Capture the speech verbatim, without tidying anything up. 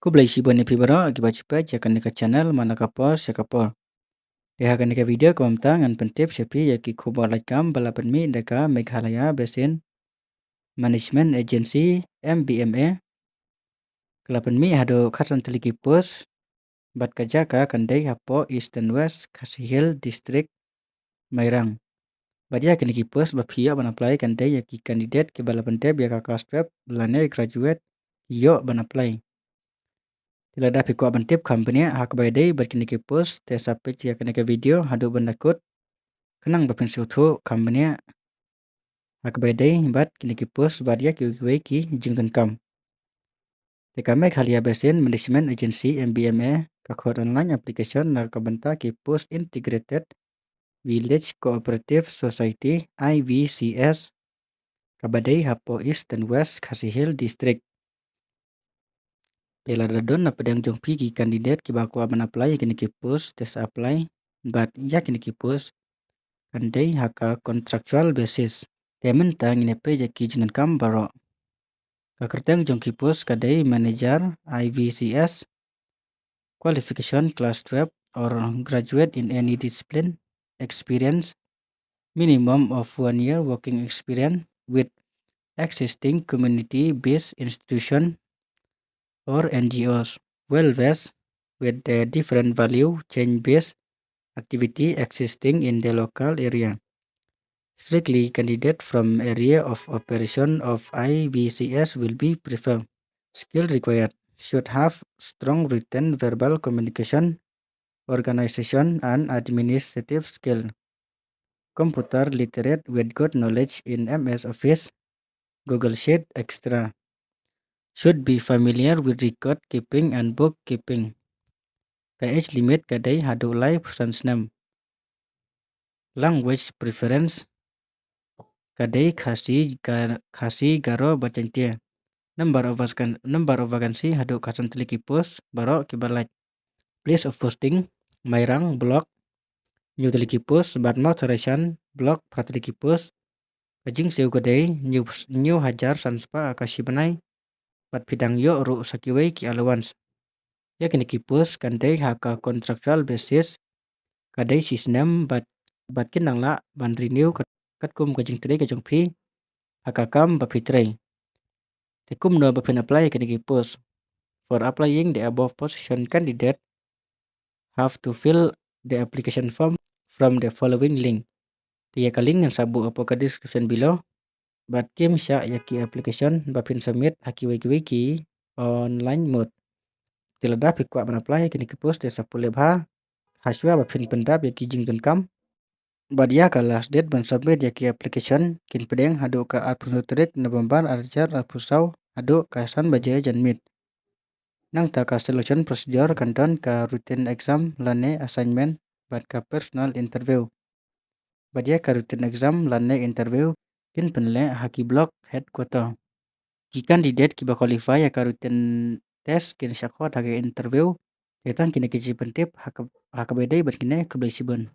Khublei shibun ïa phi baroh kiba ju peit ïa kane ka channel man la ka por sha ka por. Te ha kane ka video kaba mynta ngan pyntip sha phi ïa ki khubor lait kam ba la pynmih da ka Meghalaya Basin Management Agency, M B M A. Ka la pynmih haduh khatsan tylli ki post bad ka jaka kan dei hapoh Eastern West Khasi Hills District, Mairang. Bad ïa kine ki post ba phi ïoh ban apply kan dei ïa ki candidate kiba la pyndep ïa ka class twelve lane graduate ki ïoh ban apply. Te lada phi kwah ban tip kham bniah ha kaba ïadei bad kine ki post, te sa peit ïa kane ka video haduh ban da kut khnang ba phin sngewthuh kham bniah ha kaba ïadei bad kine ki post bad ïa kiwei kiwei ki jingdonkam. Te ka Meghalaya Basin Management Agency, M B M A, ka khot online application na ka bynta ki post Integrated Village Cooperative Society, I V C S, kaba dei hapoh Eastern West Khasi Hills District. Te lada don na pdeng jong phi ki candidate kiba kwah ban apply ïa kine ki post, te sa apply bad ïa kine ki post kan dei ha ka contractual basis. Te mynta ngin ïa peit ïa ki jingdonkam baroh. Ka kyrteng jong ki post ka dei manager I V C S, qualification class twelve or graduate in any discipline, experience minimum of one year working experience with existing community-based institution or N G Os, well versed with the different value chain-based activity existing in the local area. Strictly candidate from area of operation of I V C S will be preferred. Skill required: should have strong written, verbal communication, organization and administrative skill. Computer literate with good knowledge in M S Office, Google Sheet, et cetera. Should be familiar with record keeping and bookkeeping. Ka age limit ka dei haduh laiphew san snem. Language preference ka dei Khasi, Ga-, Khasi, Garo bad Jaiñtia. Number of vacan-, number of vacancy haduh khatsan tylli ki post baroh kiba lait. Place of posting: Mairang Block, hynñiew tylli ki post, bad Mawthadraishan Block, phra tylli ki post. Ka jingsiew ka dei hynñiew, hynñiew hajar san spah ka shi bnai, bad phi dang ïoh ruh sa kiwei ki allowance. Ïa kine ki post kan dei ha ka contractual basis, ka dei shi snem bad, bad kin nang lah ban renew kat-, katkum ka jingtrei ka jong phi ha ka kam ba phi trei. Te kumno ba phin apply ïa kine ki post? For applying the above position, candidate have to fill the application form from the following link. Te ïa ka link ngan sa buh hapoh ka description below. Bad kim shah ïa ki application ba phin submit ha kiwei kiwei ki online mode. Te lada phi kwah ban apply ïa kine ki post, te sa pule bha ha shuwa ba phin pyndap ïa ki jingdonkam. Bad ïa ka last date ban submit ïa ki application kin pdeng haduh ka arphew hynriew tarik November arhajar arphew saw haduh ka san baje janmiet. Nangta ka selection procedure kan don ka written exam lane assignment bad ka personal interview. Bad ïa ka written exam lane interview kin pynleh ha ki block headquarter. Ki candidate kiba qualify ïa ka written test kin shah khot ha ka interview. Te tang kine ki jingpyntip ha ka, ha kaba ïadei bad kine, khublei shibun.